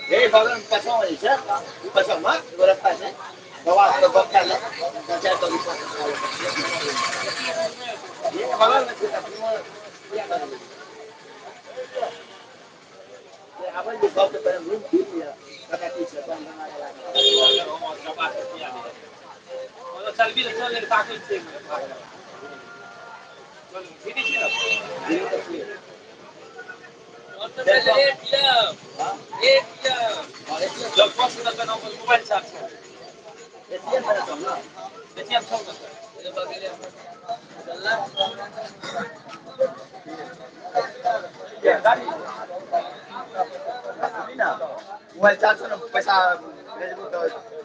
हे बगल पछाँ जे छै, ओ पछाँमे एगो रस्ता छै, बाबा से गप कए ले, चारि ये बगलमे छै तऽ आबै जे सबके पहिले रूम फिर लिअ, कतऽ की छै, तहन चलबी तऽ चल ताकै छियै। चलू, मोबाइल चार्ज एटीएम ने। एटीएम छौ ने? मोबाइल चार्ज छौ ने? पैसा भेजबो तऽ।